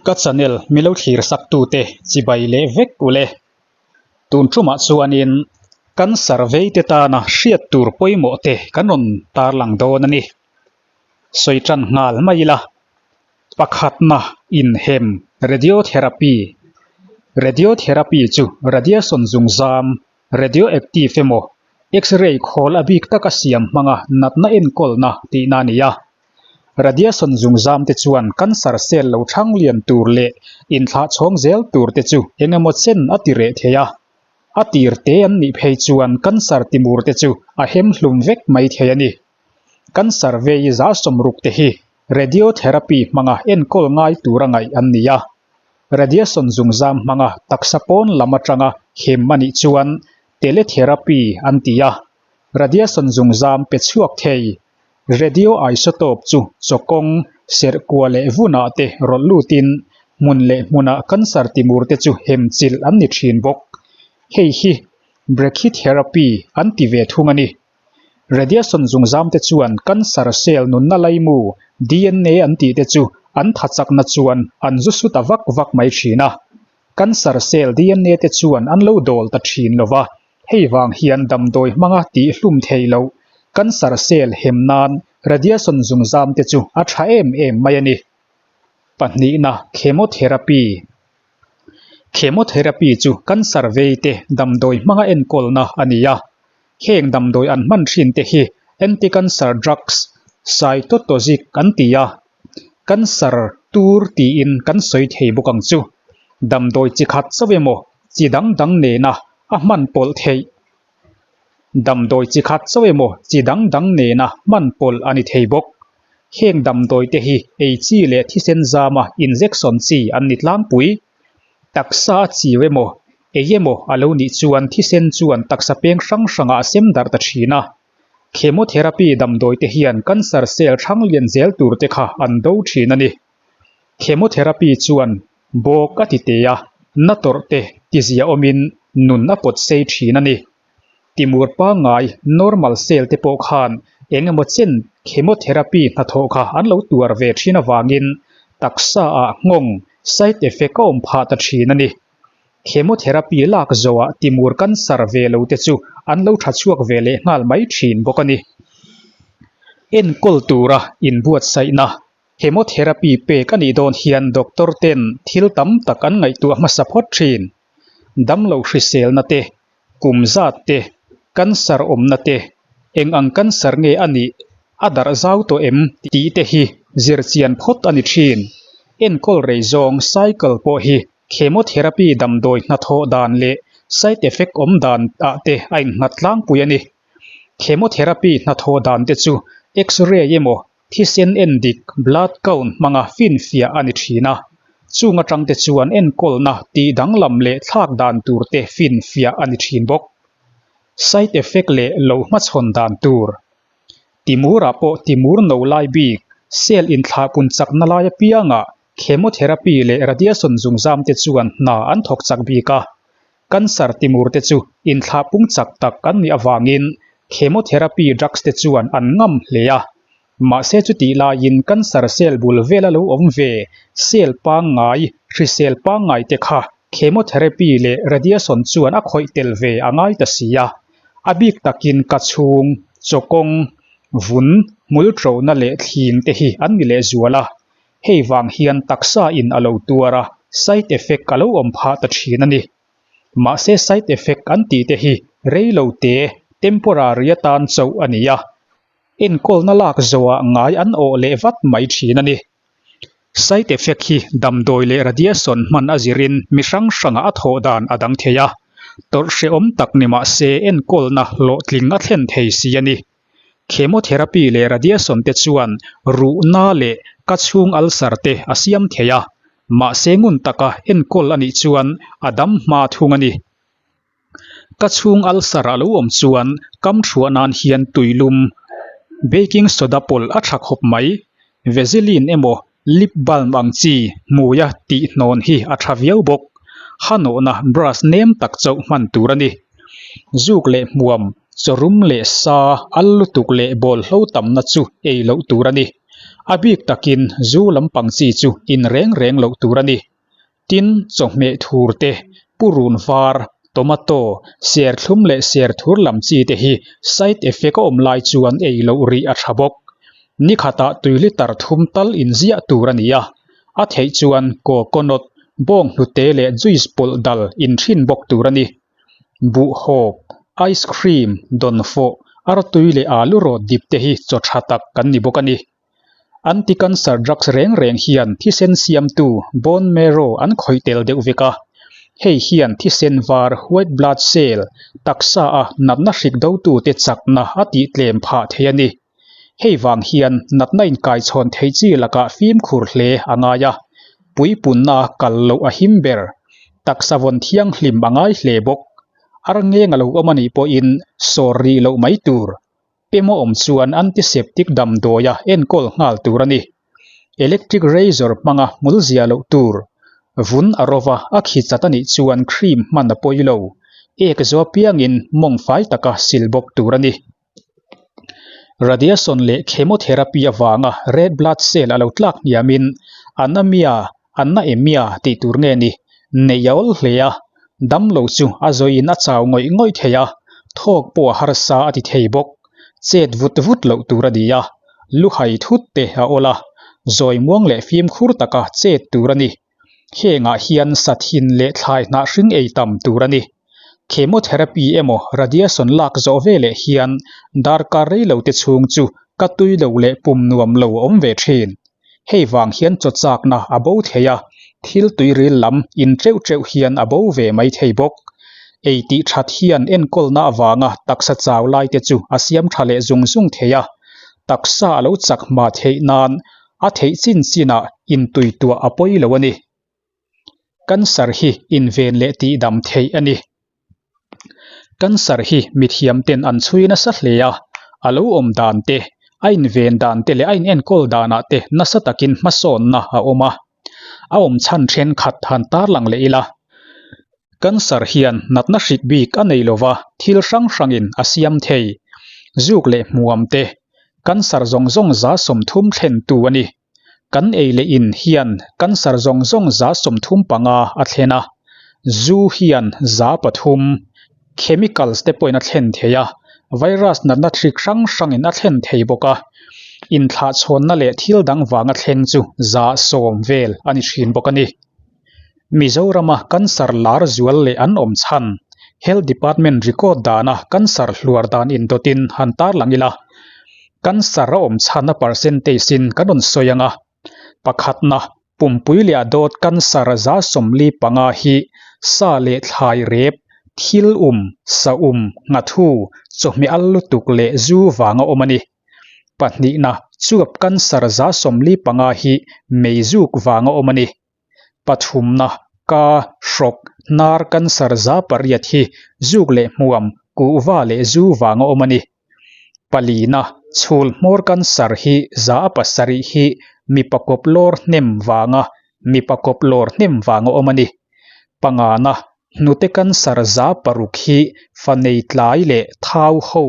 Ka channel milo thlir sak tute chibai leh vek ule. Tun tumah chuanin cancer vei te tana hriat tur pawimawh te kan rawn tarlang dawn a ni. Sawi tan nghal mai ila. Pakhatna inhem radiotherapy Radiotherapy chu radiation zungzam radioactive emaw X-ray khawl a bik taka siam hmanga natna enkawlna tihna a ni a. Radiation zungzam te chuan cancer cell lo thang lian tur leh inthlah chhawng zel tur te chu eng emaw chen a ti reh thei a. A tir te an nih phei chuan cancer timur te chu a hem hlum vek mai thei a ni. Cancer vei za sawmruk te hi radiotherapy hmanga enkawl ngai tura ngaih an ni a. Radiation zungzam hmanga taksa pawn lam atanga hem a nih chuan teletherapy an ti a. Radiation zungzam pe chhuak thei radioisotope chu chawkawng, serhkua leh vunah te rawlh lutin hmun leh hmunah cancer timur te chu hem chilh an ni thin bawk. Hei hi brachytherapy an ti ve thung a ni. Radiation zungzam te chuan cancer cell nunna laimu, DNA an tih te chu an tha chakna chuan an zu su ta vak vak mai thin a. Cancer cell DNA te chuan an lo dawl ta thin lo va, hei vang hian damdawi hmanga tih hlum thei loh cancer cell hem nan radiation zungzam te chu a tha em em mai a ni. Pahnihna, chemotherapy. Chemotherapy chu cancer vei te damdawi hmanga enkawlna a ni a. Heng damdawi an hman thin te hi anti-cancer drugs, cytotoxic an ti a, cancer tur tiin kan sawi thei bawk ang chu. Damdawi chi khat chauh emaw chi dang dang nena a hman pawlh theih. Damdawi chi khat chauh emaw chi dang dang nena hman pawlh a ni thei bawk. Heng damdawi te hi ei chi leh thisen zama injection chi an ni tlangpui. Taksa a chiu emaw, ei emaw a lo nih chuan thisen chuan taksa peng hrang hrangah a sem darh ta thin a. Chemotherapy damdawi te hian cancer cell hrang lian zel tur te kha an do thin a ni. Chemotherapy chuan bawk a ti te a, na tawrh te tizia awmin nun a pawt sei thin a ni. Timur pangngai, normal cell te pawh khan eng emaw chen chemotherapy hnathawh kha an lo tuar ve thin avangin taksa ah nghawng, side effect, a awm phah ta thin a ni. Chemotherapy lak zawhah timur cancer ve lo te chu an lo tha chhuak ve leh nghal mai thin bawk a ni. Enkawl tura inbuatsaihna Chemotherapy pek a nih dawn hian doctor ten thil tam tak an ngaihtuah hmasa phawt thin. Damlo hriselna te, kum zat te, cancer awmna te, eng ang cancer nge a nih, a darh zau tawh em tih te hi zirchian phawt a ni thin. Enkawl rei zawng cycle pawh hi chemotherapy damdawi hnathawh dan leh side effect awm dan ah te a innghat tlangpui a ni. Chemotherapy hnathawh dan te chu x-ray emaw Thisen endik, blood count, hmanga finfiah a ni thin a, chung atangte chuan enkawlna tih danglam leh thlak dan turte finfiah a ni thin bawk. Side effect leh lo hmachhawn dan tur. Timurah pawh timur no lai bik, cell inthlahpun chakna lai apiangah chemotherapy leh radiation zungzamte chuan hna an thawk chak bik a, Cancer timur te chu inthlahpung chak tak an nih avangin chemotherapy drugs te chuan an ngam hle a. Mahse chutih laiin cancer cell bul vela lo awm ve cell pangngai, hrisel pangngai te kha chemotherapy leh radiation chuan a khawih tel ve a ngai ta si a. A bik takin ka chhung, chawkawng, vun, hmul ṭona leh thling te hi an ni lehzual a. Hei vang hian taksa in a lo tuar a, side effect a lo awm phah ta thin a ni. Mahse side effect an tih te hi rei lo te, temporary atan chauh a ni a. Enkawlna lak zawhah ngai an awh leh vat mai thin a ni. Side effect hi damdawi leh radiation hman a zirin mi hrang hrangah a thawh dan a dang thei a, tawrh hrehawm tak ni mahse enkawlna hlawhtling a thlen thei si a ni. Chemotherapy leh radiation te chuan ruhna leh ka chhung ulcer te a siam thei a, mahse ngun taka enkawl a nih chuan a dam hma thung a ni. Ka chhung ulcer a lo awm chuan kam thuah nan hian tuilum, baking soda pawlh a tha khawp mai. Vaseline emaw lip balm ang chi hmuia tihhnawn hi a tha viau bawk. Hanawhna brush nem tak chauh hman tur a ni. Zuk leh hmuam, chawrum leh sa, al lutuk leh bawlhlo tamna chu ei loh tur a ni. A bik takin zu lampang chi chu in reng reng loh tur a ni. Tin, chawhmeh thur te, purun var, tomato, serthlum leh serthur lam chi te hi side effect a awm lai chuan ei loh rih a tha bawk. Ni khatah tui litre thum tal inziah tur a ni a, a theih chuan coconut, bawnghnute leh juice pawlh dal inthin bawk tur a ni. Buhhawp, ice cream, dawnfawh, artui leh alu rawt dip te hi chaw tha tak kan ni bawk a ni. Anti-cancer drugs reng reng hian thisen siamtu bone marrow an khawih tel deuh vek a. Hei hian thisen var, white blood cell, taksa a natna hrik dotute chakna a tihtlem phah thei a ni. Hei vang hian natna inkaichhawn theih chi lakah fimkhur hle a ngai a, puipunna kal loh a him ber. Taksa vawn thianghlim a ngai hle bawk. Arngeng a lo awm a nih pawhin sawr rih loh mai tur. Pemaw awm chuan antiseptic damdawia enkawl nghal tur a ni. Electric razor hmanga hmul zia loh tur. Vun a rova a khi chat a nih chuan cream hman a pawi lo. Ek zo apiangin mawng fai taka sil bawk tur a ni. Radiation leh chemotherapy avanga red blood cell a lo tlak hniamin anaemia, anaemia tih tur nge ni, neih a awl hle a, damlo chu a zawiin a chau ngawih ngawih thei a, thawk pawh a harsa a ti thei bawk. Chet vut vut loh tur a ni a, luhai thut te a awl a, zawi muang leh fimkhur taka chet tur a ni. Hengah hian sathin leh thlai hnah hring ei tam tur a ni. Chemotherapy emaw radiation lak zawh veleh hian darkar rei lo te chhung chu ka tui lo leh pum nuam lo a awm ve thin. Hei vang hian chaw chakna a bo thei a, thil tuiril lam in teuh teuh hian a bo ve mai thei bawk. Ei tih that hian enkawlna avanga taksa chau lai te chu a siam tha leh zung zung thei a, taksa a lo chak hma theih nan A theih chin chinah intuituah a pawi lo a ni. Cancer hi inven leh tihdam theih a ni. Cancer hi mithiamten an chhui nasa hle a, a lo awm dan te, a inven dan te leh a inenkawl danah te nasa takin hmasawnna a awm a. A awm chhan thenkhat han tarlang leh ila. Cancer hian natna hrik bik a nei lova, thil hrang hrangin a siam thei. Zuk leh hmuam te, cancer zawng zawng 30% thlentu a ni. Kan ei leh in hian cancer zawng zawng 35% a thlen a, zu hian 3%. Chemicals te pawhin a thlen thei a, virus natna hrik hrang hrangin a thlen thei bawk a. Inthlahchhawnna leh thil dang vanga thleng chu 10% vel a ni thin bawk a ni. Mizorama cancer lar zual leh an awm chhan, Health Department record dana cancer hluar dan indawtin han tarlang ila, cancer a awm chhan a percentage in kan rawn sawi ang a. Pakhatna, pumpui leh a dawt cancer 45% hi sa leh thlai rep, thil um, sa um, nghathu, chawhmeh al lutuk leh zu vanga awm a ni. Pahnihna, chuap cancer 45% hi meizuk vanga awm a ni. Pathumna, ka, hrawk, hnar cancer 8% hi zuk leh hmuam, kuhva leh zu vanga awm a ni. Palina, chhul hmawr cancer hi 7% hi mipa kawp lawr hnem vanga mipa kawp lawr hnem vanga awm a ni. Pangana, hnute cancer 6% hi fa nei tlai leh thau ho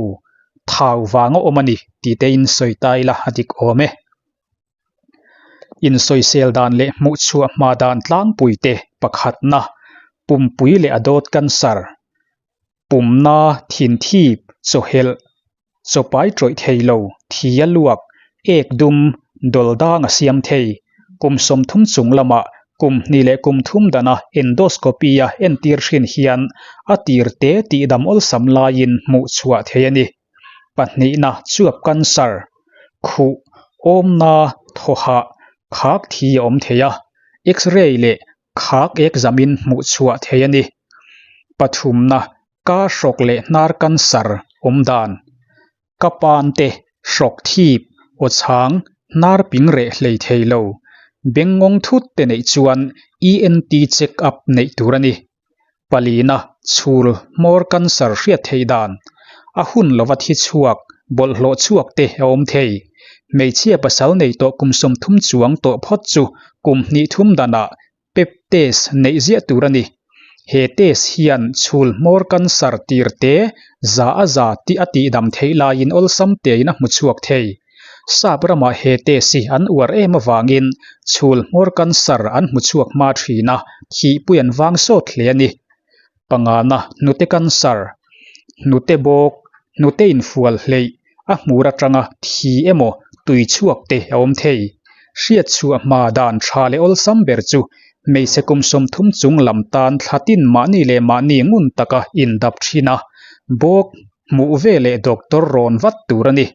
thau vanga awm a ni tih te in sawi ta ila a dik awm e. Insawisel dan leh hmuhchhuah hma dan tlangpui te pakhatna, pumpui leh a dawt cancer, pumna, thinthip, chawhelh, chawpai tawih thei lo, thi a luak, ek dum, dawl dang a siam thei. Kum 30 chung lamah kum hnih leh kum thum dana endoscopy a entir thin hian a tir te tihdam awlsam laiin hmuhchhuah thei a ni. Pahnihna chuap cancer, khuh, awmna, thawhah, khak thi a awm thei a, x-ray leh khak ek zamin hmuh chhuah thei a ni. Pathumna, ka hrawk leh hnar cancer awm dan, ka pan te, hrawk thip, aw chhang, hnar ping reh hlei thei lo, bengngawng thut te neih chuan ENT check up neih tur a ni. Palina, chhul, hmawr cancer hriat theih dan, a hun lova thi chhuak, bawlhhlawh chhuak te a awm thei. Hmeichhia pasal nei tawh kum 30 chuang tawh phawt chu kum hnih thum danah pep test neih ziah tur a ni. He test hian chhul hmawr cancer tir te za a za tih a tihdam theih laiin awlsam tein a hmu chhuak thei. Sap ramah he test hi an uar em avangin chhul hmawr cancer an hmu chhuak hma thin a, thihpui an vang sawt hle a ni. Pangana, hnute cancer, hnute bawk, hnute infual hleih, a hmur atanga thi emaw tui chhuak te a awm thei. Hriat chhuah hma dan tha leh awlsam ber chu hmeichhe kum 30 chung lam tan thla tin mahni leh mahni ngun taka indap thin a, bawk hmuh ve leh doctor rawn vat tur a ni.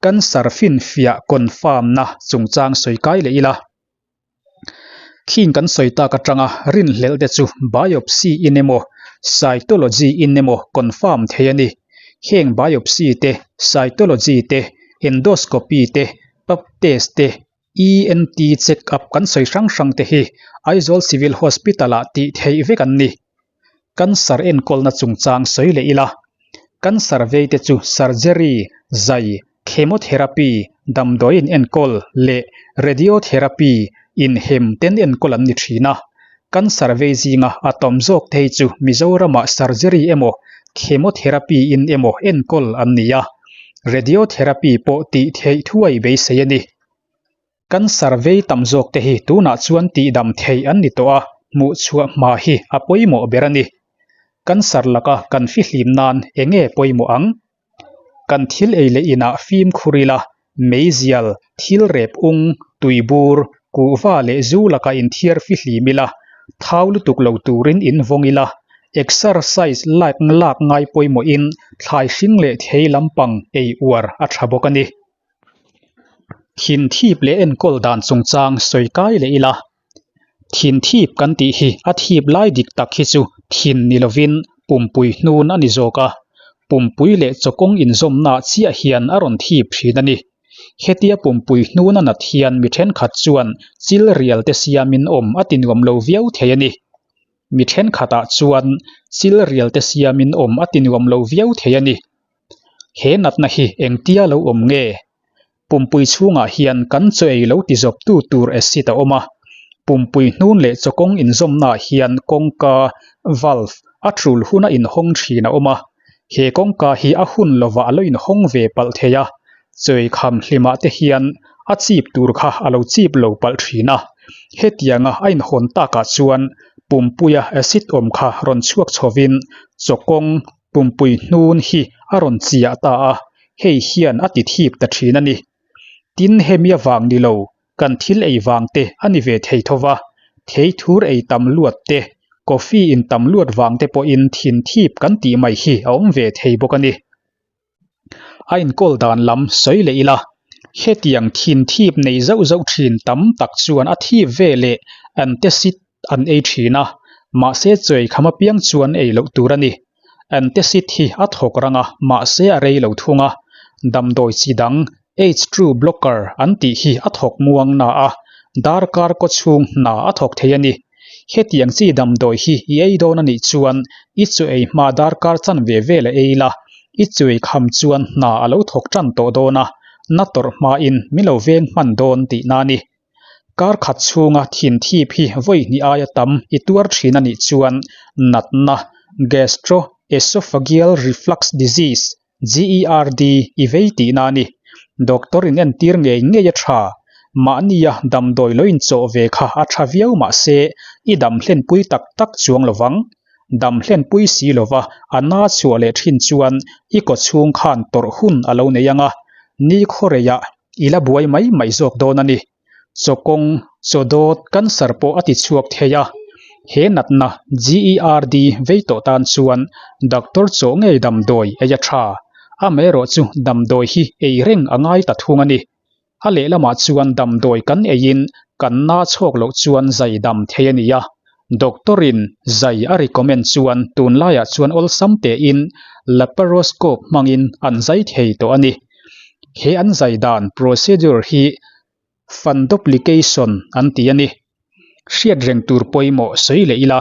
Cancer finfiah confirm na chungchang sawi kai leh ila. Khing kan sawi tak atanga rinhlelh te chu biopsy in emaw cytology in emaw confirm thei a ni. Heng biopsy te, cytology te, endoscopy te, pap test te, ENT check up kan sawi hrang hrang te hi Aizawl Civil Hospital ah tih theih vek an ni. Cancer enkawlna chungchang sawi leh ila, cancer vei te chu surgery, zai, chemotherapy, damdawi in enkawl, leh radiotherapy, inhem, ten enkawl an ni thin a. Cancer vei zinga a tawm zawk te hi chu Mizoramah surgery emaw chemotherapy in emaw enkawl an ni a, radiotherapy pawh tih theih thuai beisei a ni. Cancer vei tam zawk te hi tunah chuan tihdam theih an ni tawh a, hmuh chhuah hma hi a pawimawh ber a ni. Cancer laka kan fihlim nan eng nge pawimawh ang? Kan thil ei leh inah fimkhur ila, meizial, thil rep ung, tuibur, kuhva leh zu laka inthiar fihlim ila, thau lutuk lo turin invawng ila, exercise lak lak ngai pawimawhin thlai hring leh thei lampang ei uar a tha bawk a ni. Thin thip leh enkawl dan chungchang sawi kai leh ila, thin thip kan tih hi a thip lai dik tak hi chu thin ni lovin pumpui hnun a ni zawk a, pumpui leh chawkawng inzawmnaah chiah hian a rawn thip thin a ni. Hetia pumpui hnun a nat hian mi thenkhat chuan chil rial te siamin awm a ti nuam lo viau thei a ni. Mi thenkhatah chuan chil rial te siamin awm a ti nuam lo viau thei a ni. He natna hi engtia lo awm nge? Pumpui chhungah hian kan chaw ei lo ti zawptu tur acid a awm a. Pumpui hnun leh chawkawng inzawmnaah hian kawngka, valve, a tul huna inhawng thin a awm a. He kawngka hi a hun lovah a lo inhawng ve palh thei a, chaw ei kham hlimah te hian a chip tur kha a lo chip lo palh thin a. Hetianga a inhawn takah chuan pumpuia acid awm kha rawn chhuak chhovin chawkawng, Pumpui hnun hi a rawn chiah ta a, hei hian a ti thip ta thin a ni. Tin, hemi avang ni lo, kan thil ei vang te a ni ve thei tho va, thei thur ei tam luat te, coffee in tam luat vang te pawhin thin thip kan tih mai hi a awm ve thei bawk a ni. A inkawl dan lam sawi leh ila, hetiang thin thip nei zauh zauh thin tam tak chuan a thip ve leh antacid an ei thin a, mahse chawi kham apiang chuan ei loh tur a ni. Antacid hi a thawk rang a, mahse a rei lo thung a. Damdawi chi dang, H2 blocker an tih hi a thawk muang na a, darkar kaw chhung hna a thawk thei a ni. Hetiang chi damdawi hi i ei dawn a nih chuan i chaw ei hma darkar chanve vel a ei la, i chawi kham chuan hna a lo thawk tan tawh dawn a, na tawrh hmain min lo veng hman dawn tihna a ni. Kar khat chhunga thin thip hi vawi hnih aia tam i tuar thin a nih chuan natna, Gastro-Esophageal Reflux Disease, GERD, i vei tihna a ni. Doctor in entir ngei ngei a tha. Mahnia damdawi lo inchawh ve kha a tha viau mahse i dam hlenpui tak tak chuang lovang. Dam hlenpui si lova a na chhuah leh thin chuan i kawchhung khan tawrh hun a lo nei ang a, ni khawreiah I la buai mai mai zawk dawn a ni. Chawkawng, chawdawt, cancer pawh a ti chhuak thei a. He natna GERD vei tawh tan chuan doctor chaw ngei damdawi ei a tha. Amaherawh chu damdawi hi ei reng a ngai ta thung a ni. A lehlamah chuan damdawi kan eiin kan na chhawk loh chuan zai dam thei a ni a. Doctor in zai a recommend chuan tunlaiah chuan awlsam tein laparoscope hmangin an zai thei tawh a ni. He an zai dan procedure hi fundoplication an ti a ni. Hriat reng tur pawimawh sawi leh ila.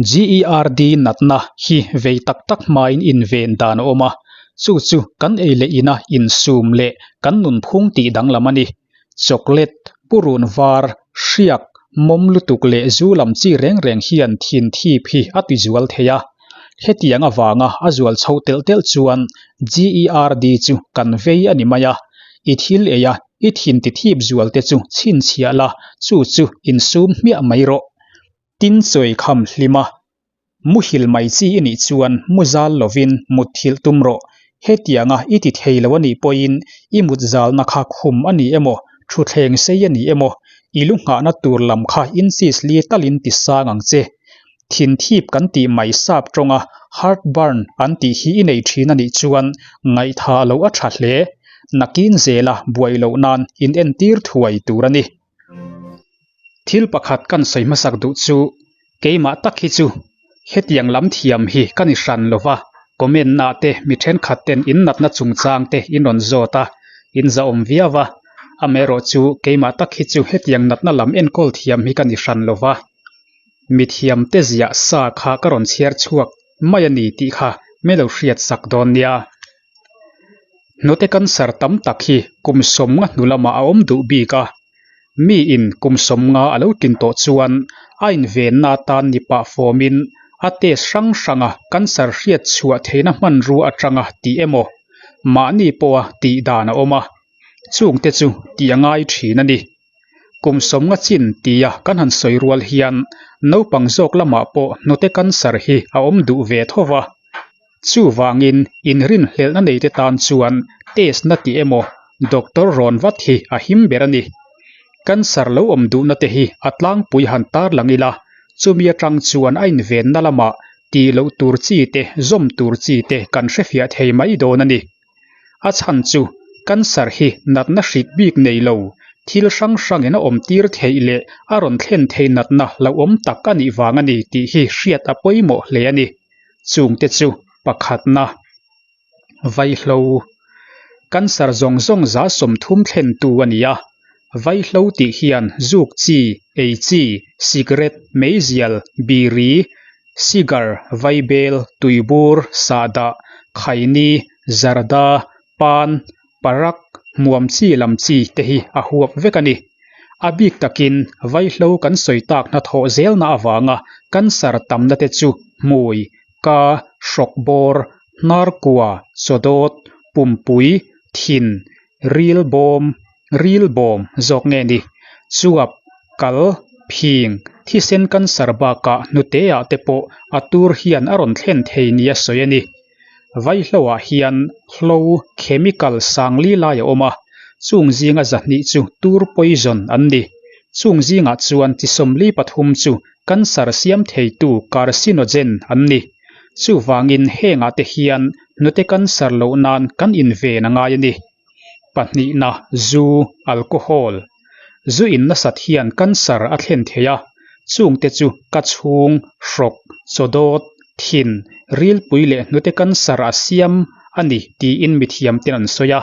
GERD natna hi vei tak tak hmain inven dan a awm a, chu chu kan ei leh ina insum leh kan nunphung tih danglam a ni. Chocolate, purun var, hriak, mawm lutuk leh zu lam chi reng reng hian thin thip hi a tizual thei a. Hetiang avanga a zual chho telh telh chuan GERD chu kan vei a ni mai a. I thil ei a, i thin ti thip zual te chu chhinchhiah la, chu chu insum hmiah mai rawh. Tin chawi kham hlim a, Muhil mai chi i nih chuan mu zal lovin mut thilh tum rawh. Hetianga i ti thei lo a nih pawhin i mut zalna kha khum a ni emaw, thutthleng sei a ni emaw, i lu nghahna tur lam kha inches li talin ti sang ang che. Thinthip kan tih mai sap tawnga heartburn an tih hi i nei thin a nih chuan ngaihthah loh a tha hle. Nakin zela buai loh nan inentir thuai tur a ni. Thil pakhat kan sawi hmasak duh chu keimah tak hi chu hetiang lam thiam hi ka ni hran lo va, comment na te mi thenkhat ten in natna chungchang te in rawn zawt a, in zahawm viau a, amaherawh chu keimah tak hi chu hetiang natna lam enkawl thiam hi ka ni hran lo va, mi thiam te ziah sa kha ka rawn chhiar chhuak mai a ni tih kha min lo hriat sak dawn nia. Hnute cancer tam tak hi kum sawmnga hnu lamah a awm duh bik a, mi in kum sawmnga a lo tin tawh chuan a invenna atan ni pah fawmin a test hrang hranga cancer hriat chhuah theihna hmanrua atanga tih emaw mahni pawha tih dan a awm a, chungte chu tih a ngai thin a ni. Kum sawmnga chin tia kan han sawi rual hian naupang zawk lamah pawh hnute cancer hi a awm duh ve tho va. Chuvangin inrinhlelhna neite tan chuan test na tih emaw doctor rawn vat hi a him ber a ni. Cancer lo awm duhna te hi a tlangpui han tarlang ila, chumi atang chuan a invenna lamah tih loh tur chi te zawm tur chi te kan hrefiah thei mai dawn a ni. A chhan chu cancer hi natna hrik bik nei lo, thil hrang hrangin a awm tir theih leh a rawn thlen thei natna hlauhawm tak a nih vang a ni tih hi hriat a pawimawh hle a ni. Chungte chu pakhatna, Vaihlo. Cancer zawng zawng za 30 thlentu a ni a. Vaihlo tih hian zuk chi, ei chi, cigarette, meizial, biri, cigar, vaibel, tuibur, sahdah, khaini, zarda, pan, parak, hmuam chi lam chi te hi a huap vek a ni. A bik takin vaihlo kan sawi tak hnathawh zelna avanga cancer tamna te chu hmui, ka, hrawk bawr, hnar kua, chawdawt, pumpui, thin, ril bawm, ril bawm zawk nge ni, chuap, kal, phing, thisen cancer bakah hnuteah te pawh a tur hian a rawn thlen thei nia sawi a ni. Vaihloah hian hlo, chemical, sangli lai a awm a, chung zinga zahnih chu tur poison an ni. Chung zingah chuan chi 43 chu cancer siam theitu carcinogen an ni. Chuvangin hengah te hian hnute cancer loh nan kan inven a ngai a ni. Pahnihna, zu, alcohol. Zu in nasat hian cancer a thlen thei a, chungte chu ka chhung, hrawk, chawdawt, thin, rilpui leh hnute cancer a siam a ni tiin mithiamten an sawi a.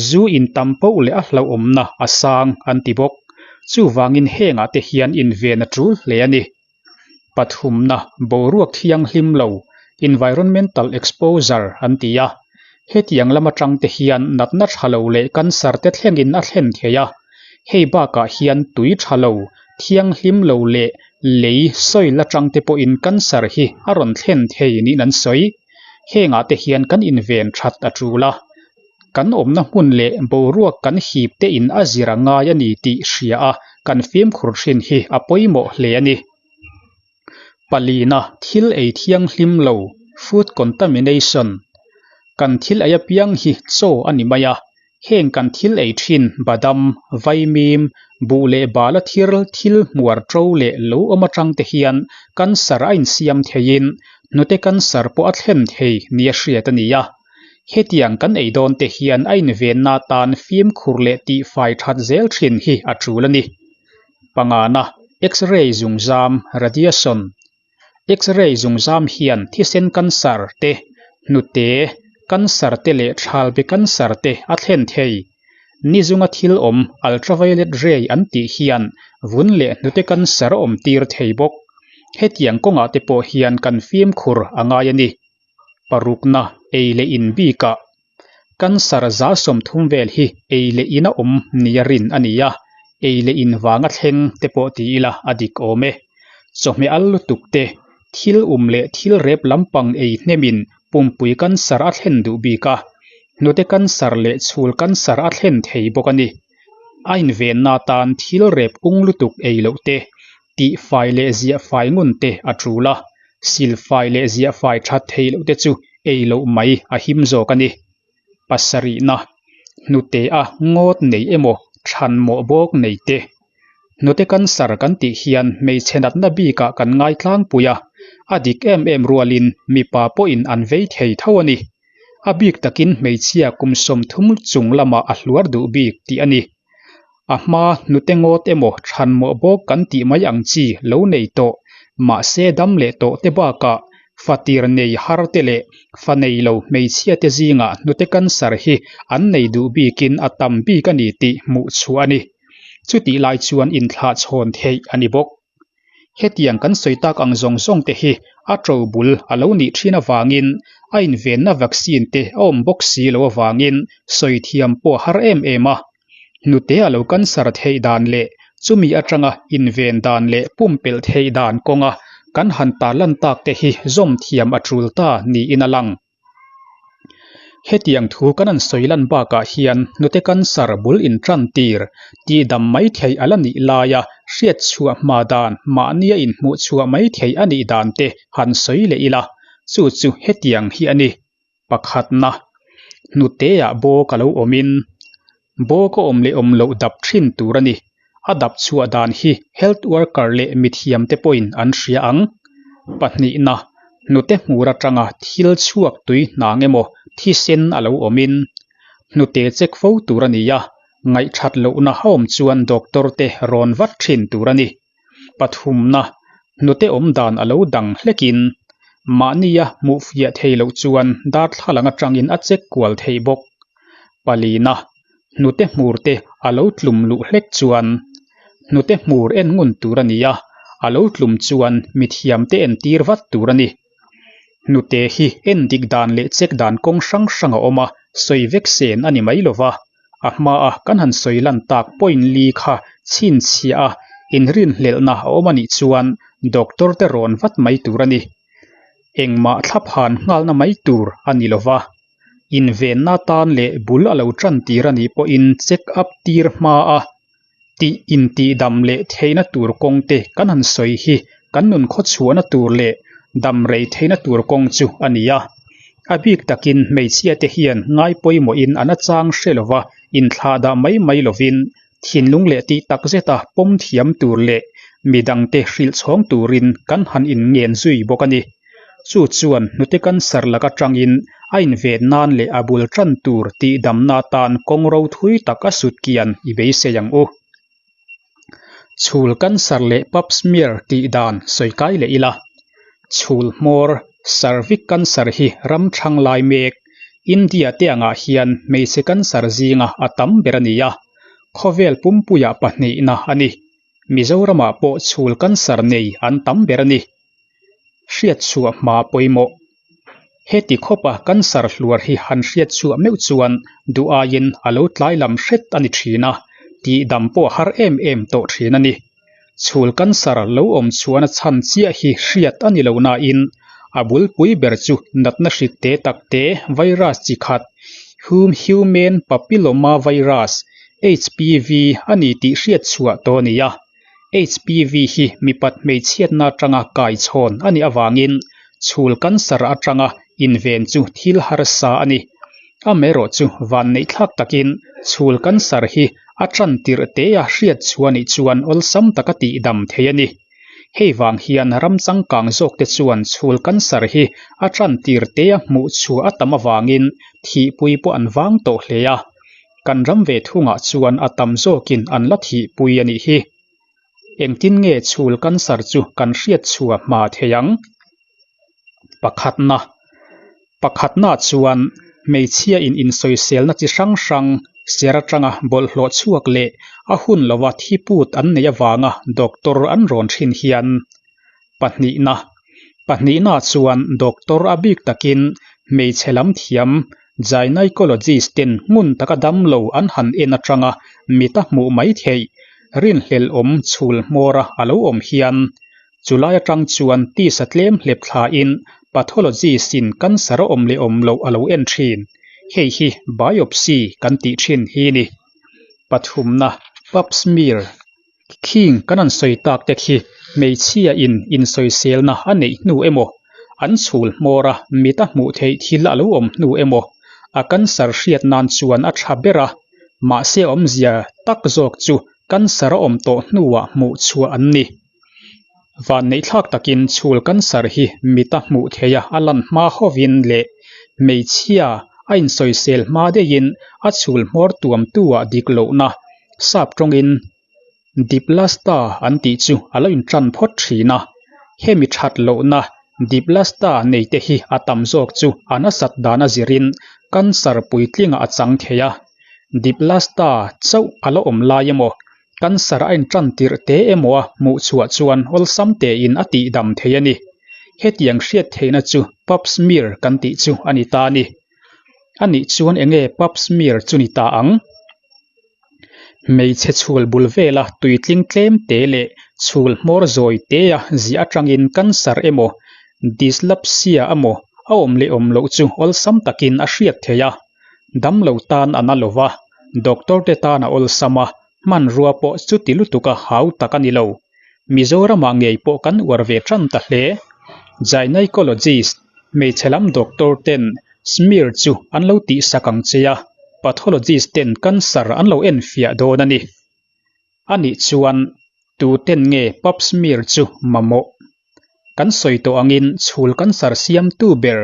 Zu in tam poh leh a hlauhawmna a sang an ti bawk. Chuvangin hengah te hian inven a tul hle a ni. Pathumna, boruak thianghlim lo, environmental exposure, an ti a. Hetiang lam atang te hian natna tha lo leh cancer te thlengin a thlen thei a. Hei bakah hian tui tha lo, thianghlim lo leh lei, soil, atang te pawhin cancer hi a rawn thlen thei niin an sawi. Hengah te hian kan inven that a tul a. Kan awmna hmun leh boruak kan hip te in a zir a ngai a ni tih hria a kan fimkhur thin hi a pawimawh hle a ni. Palina thil ei thianghlim lo, food contamination, Kan thil ei apiang hi chaw a ni mai a, heng kan thil ei thin badam, vaimim, buh leh bala thir thil hmuar to leh lo awm atang te hian cancer a insiam theiin hnute cancer pawh a thlen thei nia hriat a ni a. Hetiang kan ei dawn te hian a invenna atan fimkhur leh tihfai that zel thin hi a tul a ni. Pangana, X-ray zungzam, radiation. X-ray zungzam hian thisen cancer te, hnute cancer te leh thalbe cancer te a thlen thei. Ni zunga thil awm ultraviolet ray an tih hian vun leh hnute cancer a awm tir thei bawk. Hetiang kawngah te pawh hian kan fimkhur a ngai a ni. Parukna, ei leh in bikah cancer 30% vel hi ei leh in a awm nia rin a ni a, ei leh in vanga thleng te pawh ti ila a dik awm e. Chawhmeh al lutuk te, Thil um leh thil rep lampang ei hnemin pumpui cancer a thlen duh bik a, hnute cancer leh chhul cancer a thlen thei bawk a ni. A invenna atan thil rep ung lutuk ei loh te, tihfai leh ziahfai ngun te a tul a, silfai leh ziahfai that thei loh te chu ei loh mai a him zawk a ni. Pasarihna, hnute a ngawt nei emaw thanmawh bawk nei te. Hnute cancer kan tih hian hmeichhe natna bikah kan ngai tlangpui a, a dik em em rualin mipa pawhin an vei thei tho a ni. A bik takin hmeichhia kum 30 chung lamah a hluar duh bik tih a ni. A hma hnute ngawt emaw thanmawh bawk kan tih mai ang chi lo nei tawh, mahse dam leh tawh te bakah fatir nei har te leh fa nei lo hmeichhia te zingah hnute cancer hi an nei duh bikin a tam bik a ni tih hmuh chhuah a ni. Chutih lai chuan inthlah chhawn theih a ni bawk. Hetiang kan sawi tak ang zawng zawng te hi a to bul a lo nih thin avangin a invenna vaccine te a awm bawk si lo avangin sawi thiam pawh a har em em a. Hnute a lo cancer theih dan leh chumi atanga inven dan leh pumpelh theih dan kawnga kan han tarlan tak te hi zawm thiam a tul ta niin a lang. Hetiang thu kan han sawi lan bakah hian hnute cancer bul intan tir tihdam mai theih a la nih laia hriat chhuah hma dan mahnia inhmuh chhuah mai theih a nih dan te han sawi leh ila, chu chu hetiang hi a ni. Pakhatna, hnuteah bawk a lo awmin Bawk a awm leh awm loh dap thin tur a ni. A dap chhuah dan hi health worker leh mithiam te pawhin an hria ang. Pahnihna, hnute hmur atanga thil chhuak tui hnang emaw thisen a lo awmin hnute check fo tur a ni a, ngaihthat lohna a awm chuan doctor te rawn vat thin tur a ni. Pathumna, hnute awm dan a lo dang hlekin mahnia hmuh fiah thei loh chuan darthlalang atangin a check kual theih bawk. Palina, hnute hmur te a lo tlum luh hlek chuan hnute hmur en ngun tur a ni a, a lo tlum chuan mithiamte entir vat tur a ni. Hnute hi en dik dan leh check dan kawng hrang hrang a awm a, sawi vek sen a ni mai lova. A hmaa kan han sawi lan tak point li kha chhinchhiah a inrinhlelhna a awm a nih chuan doctor te rawn vat mai tur a ni. Engmah thlaphan nghalna mai tur a ni lova. Invenna tan leh bul a lo tan tir a nih pawhin check up tir hma a tih intihdam leh theihna tur kawng te kan han sawi hi kan nun khawchhuahna tur leh dam rei theihna tur kawng chu a ni a. A bik takin hmeichhia te hian ngai pawimawhin an a chang hre lova inthlah dah mai mai lovin thinlung leh tih tak zeta pawm thiam tur leh midangte hrilh chhawng turin kan han inngen zui bawk a ni. Chu chuan hnute cancer lak atangin a inven nan leh a bul tan tur tihdamna atan kawng ro thui tak a sut kian i beisei ang u. Chhul cancer leh pap smear tih dan sawi kai leh ila. Chhul hmawr, cervix cancer hi ram thang lai mek, India te angah hian hmeichhe cancer zinga a tam ber a ni a, khawvel pumpuiah pahnihna a ni. Mizoramah pawh chhul cancer nei an tam ber a ni. Hriat chhuah hma pawimawh. Heti khawpa cancer hluar hi han hriat chhuah meuh chuan duh aiin a lo tlai lam hret a ni thin a, tihdam pawh a har em em tawh thin a ni. Chhul cancer lo awm chhuahna chhan chiah hi hriat a ni lo nain a bulpui ber chu natna hrik te tak te virus chi khat Human Papilloma Virus, HPV, a ni tih hriat chhuah tawh a ni a. HPV hi mipat hmeichhiatna atanga kaichhawn a nih avangin chhul cancer atanga inven chu thil harsa a ni. Amaherawh chu vanneihthlak takin chhul cancer hi a tan tirh tea hriat chhuah nih chuan awlsam taka tihdam thei a ni. Hei vang hian ram changkang zawkte chuan chhul cancer hi a tan tirh tea hmuh chhuah a tam avangin thihpui pawh an vang tawh hle a. Kan ram ve thungah chuan a tam zawkin an la thihpui a nih hi. Engtin nge chhul cancer chu kan hriat chhuah hma thei ang? Pakhatna. Pakhatna chuan hmeichhia in insawiselna chi hrang hrang ser atanga bawlhhlawh chhuak leh a hun lova thi put an neih avanga doctor an rawn thin hian Pahnihna. Pahnihna chuan doctor a bik takin hmeichhe lam thiam gynaecologist ten hmun taka damlo an han en atanga mit a hmuh mai theih rinhlelh awm chhul hmawra a lo awm hian. Chulai atang chuan tisa tlem hlep thlain pathologist-in cancer a awm leh awm loh a lo en thin. Hei hi biopsy kan tih thin hi ni. Pathumna, Pap smear. Khing kan han sawi tak te khi hmeichhia in insawiselna a neih hnu emaw, an chhul hmawr a mit a hmuh theih thil a lo awm hnu emaw, a cancer hriat nan chuan a tha ber a, mahse awmzia tak zawk chu cancer a awm tawh hnuah hmuh chhuah an ni. Vanneihthlak takin chhul cancer hi mit a hmuh theih a a lan hma hovin leh hmeichhia a insawisel hma deuhin a chhul hmawr tuamtu-ah dik lohna sap tawngin Diplasta an tih chu a lo intan phawt thin a. Hemi that lohna Diplasta neite hi a tam zawk chu a nasat dan a zirin cancer puitlingah a chang thei a. Diplasta chauh a la awm lai emaw Cancer a intan tirh te emaw a hmuh chhuah chuan awlsam tein a tihdam thei a ni. Hetiang hriat theihna chu Pap smear kan tih chu a ni ta a ni. A nih chuan enge Pap smear chu ni ta ang? Hmeichhe chhul bul vela tuitling tlem te leh chhul hmawr zawi tea ziah atangin cancer emaw dyslapsia emaw a awm leh awm loh chu awlsam takin a hriat theih a. Damlo tan a na lo va, doctor te tan a awlsam a, hmanrua pawh chuti lutuk a hau tak a ni lo. Mizoramah ngei pawh kan uar ve tan ta hle. Gynaecologist, hmeichhe lam doctor ten smear chu an lo tihsak ang che a, pathologist ten cancer an lo enfiah dawn a ni. A nih chuan tuten nge pap smear chu mamawh? Kan sawi tawh angin chhul cancer siamtu ber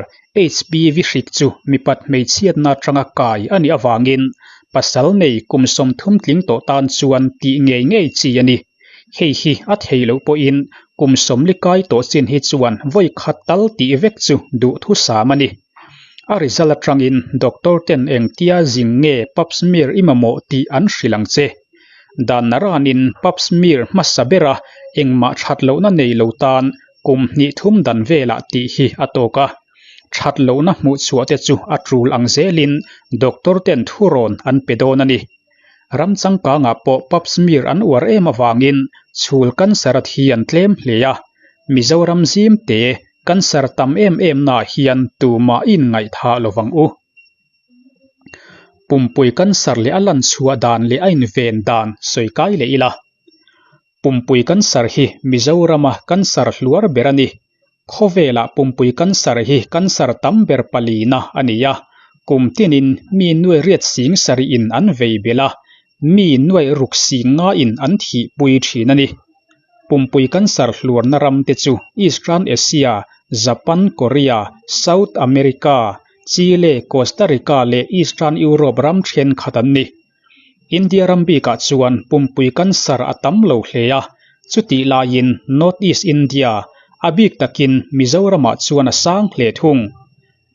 HPV hrik chu mipat hmeichhiatna atanga kai a nih avangin pasal nei kum 30 tling tawh tan chuan tih ngei ngei chi a ni. Hei hi a thei loh pawhin kum 40 kai tawh chin hi chuan vawi khat tal tih vek chu duhthusam a ni. A result atangin doctor ten engtia zing nge pap smear i mamawh tih an hrilh ang che. Dan naranin pap smear hmasa bera engmah that lohna nei lo tan kum hnih thum dan velah tih hi a tawk a. That lohna hmuh chhuah te chu a tul ang zelin doctor ten thurawn an pe dawn a ni. Ram changkangah pawh pap smear an uar em avangin chhul cancer a thi an tlem hle a. Mizoram zim te cancer tam em em naah hian tumah i inngaihthah lovang u. Pumpui cancer leh a lan chhuah dan leh a inven dan sawi kai leh ila. Pumpui cancer hi Mizorama cancer hluar ber a ni. Khawvelah pumpui cancer hi cancer tam ber palina a ni a. Kum tinin mi nuai riat sing sarih in an vei belh a, mi nuai ruk sing nga in an thihpui thin a ni. Pumpui cancer hluarna ram te chu Eastern Asia, Japan, Korea, South America, Chile, Costa Rica leh Eastern Europe ram thenkhat an ni. India ram bikah chuan pumpui cancer a tam lo hle a, chutih laiin North East India, a bik takin Mizoramah chuan a sang hle thung.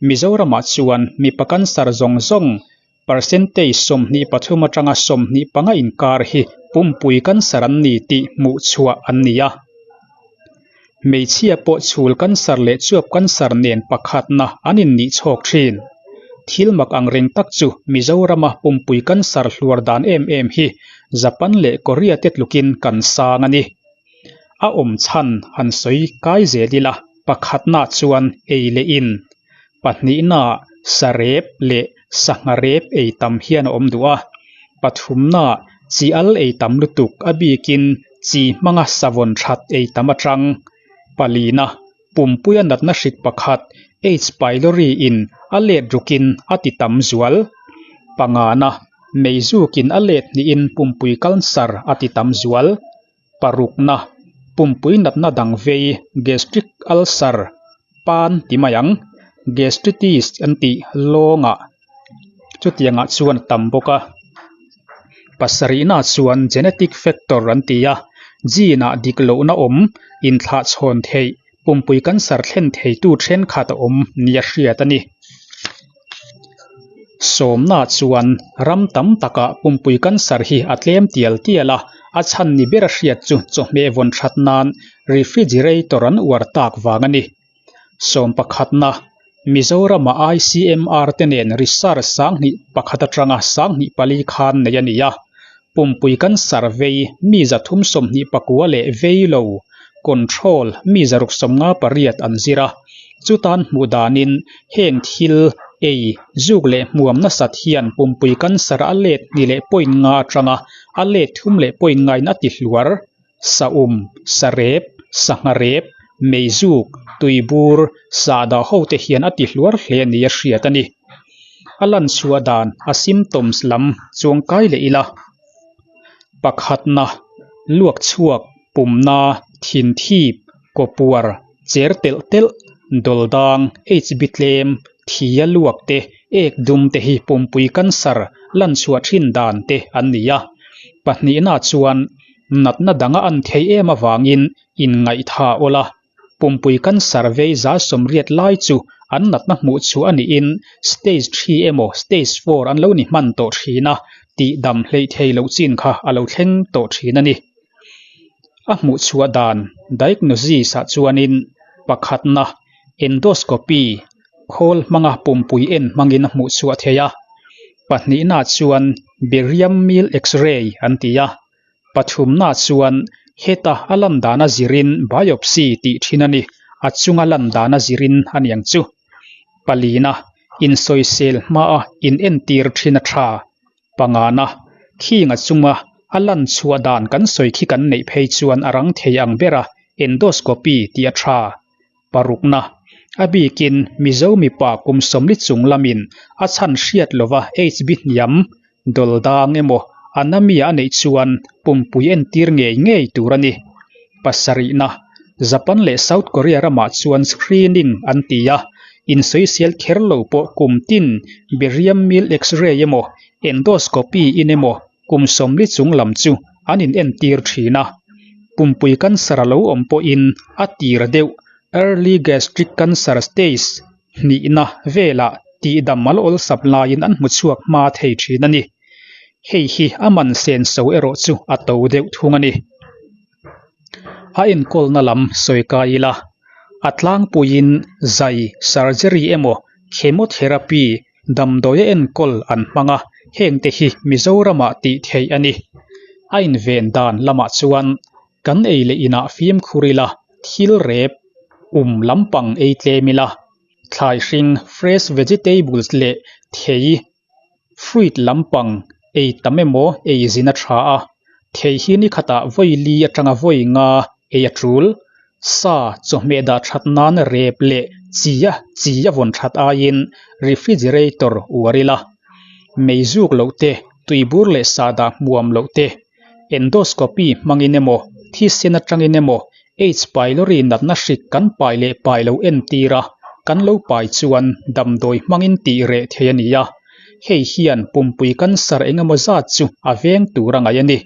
Mizoramah chuan mipa cancer zawng zawng percentage 23 atanga 25 inkar hi pumpui cancer an ni tih hmuh chhuah an ni a. Hmeichhia pawh chhul cancer leh chuap cancer nen pakhatna an innih chhawk thin. Thil mak ang reng tak chu Mizorama pumpui cancer hluar dan em em hi Japan leh Korea te tlukin kan sang a ni. A awm chhan han sawi kai zel ila, pakhatna chuan ei leh in, pahnihna sarep leh sangha rep ei tam hian a awm duh a, pathumna chi al ei tam lutuk a bikin chi hmanga savawn that ei tam atang, palina pumpuia natna hrik pakhat H pylori in a let rukin a ti tam zual, pangana meizukin a let hnihin pumpui cancer a ti tam zual. Parukna, pumpui natna dang vei, gastric ulcer, pan ti mai ang, gastritis an tih lawngah chutiangah chuan a tam bawk a. Pasarihna chuan genetic factor an ti a, gene ah dik lohna awm, inthlahchhawn theih, pumpui cancer thlen theitu thenkhat a awm nia hriat a ni. Sawmna chuan ram tam takah pumpui cancer hi a tlem tial tial a, a chhan ni ber a hriat chu chawhmeh vawn that nan refrigerator an uar tak vang a ni. Sawm pakhatna, Mizorama ICMR te nen research 21 atanga 24 khan nei a ni a, pumpui cancer vei mi 329 leh vei lo. Control, mi 658 an zir a. Chutan hmuh danin heng thil ei, zuk leh hmuam nasat hian pumpui cancer a let hnih leh point nga atanga a let thum leh point ngain a ti hluar. Saum, sarep, sangha rep, meizuk, tuibur, sahdah hote hian a ti hluar hle ni a hriat a ni. A lan chhuah dan a symptoms lam chuangkai leh ila. Pakhatna, luak chhuak, pumna, thinthip, kawpuar, cher telh telh, dawldang, HB tlem, thia luak te, ek dum te hi pumpui cancer lan chhuah thin dan te an ni a. Pahnihna chuan natna danga an theih em avangin inngaihthah awla Pumpui cancer vei 180 lai chu an natna hmuh chhuah a niin stage three emaw stage four an lo ni hman tawh thin a, tihdam hleih thei loh chin kha a lo thleng tawh thin a ni. A hmuh chhuah dan, diagnosis, ah chuanin pakhatna, endoscopy, khawl hmanga pumpui en hmangin a hmuh chhuah theih a, pahnihna chuan barium meal x-ray an ti a, Pathumna chuan heta a lan dana zirin biopsy tih thin a ni, a chunga lan dana zirin a niang chu. Palina, insawisel hmaa inentir thin a tha. Pangana, khing a chunga a lan chhuah dan kan sawi khi kan neih phei chuan a rang thei ang bera endoscopy tih a tha. Parukna, a bikin Mizo mipa kum 40 chung lamin a chhan hriat lova HB hniam Dawl dang emaw anaemia a neih chuan pumpui entir ngei ngei tur a ni. Pasarihna, Japan leh South Korea ramah chuan screening an ti a, insawisel kher lo pawh kum tin barium meal x-ray emaw endoscopy in emaw kum 40 chung lam chu an inentir thin a. Pumpui cancer a lo awm pawhin a tir deuh early gastric cancer stage hnihna velah tihdam a la awlsam laiin an hmu chhuak hma thei thin a ni. Hei hi a man senso erawh chu a to deuh thung a ni. A enkawlna lam sawi kai ila, a tlangpuiin zai, surgery emaw chemotherapy, damdawi a enkawl an hmang a, hengte hi Mizoramah tih theih a ni. A inven dan lamah chuan Kan ei leh inah fimkhur ila, thil rep, um lampang ei tlem ila, thlai hring, fresh vegetables, leh thei, fruit, lampang ei tam emaw ei zin a tha a, thei hi ni khatah vawi li atanga vawi nga ei a tul. Sa, chawhmeh dah that nan rep leh chi a chi a vawn that aiin refrigerator uar ila, mei zuk loh te, tuibur leh sahdah hmuam loh te, Endoscopy hmangin emaw, thisen atangin emaw H. Pylori natna hrik kan pai leh pai lo entir a, kan lo pai chuan damdawi hmangin tih reh thei a ni a. Hei hian pumpui cancer eng emaw zat chu a veng tur a ngaih a ni.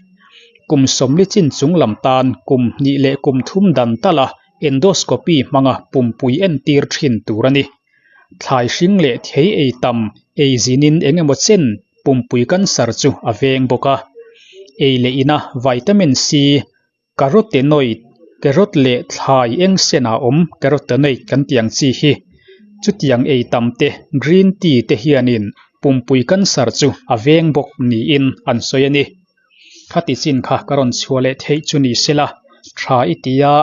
Kum 40 chin chung lam tan kum hnih leh kum thum dan tala endoscopy hmanga pumpui entir thin tur a ni. Thlai hring leh thei ei tam ei zinin eng emaw chen pumpui cancer chu a veng bawk a. Ei leh ina vitamin C, carotenoid, carrot leh thlai eng senah awm carotenoid kan tih ang chi hi. Chutiang ei tam te green tea te hianin pumpui cancer chu a veng bawk niin an sawi a ni. Khati chin kha ka rawn chhuah leh theih chu ni sela tha i ti a.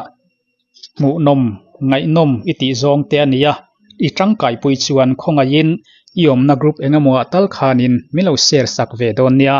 Hmuhnawm, ngaihnawm i tih zawng te a ni a, i tangkaipui chuan khawngaihin i awmna group eng emaw ah tal khanin min lo share sak ve dawn nia.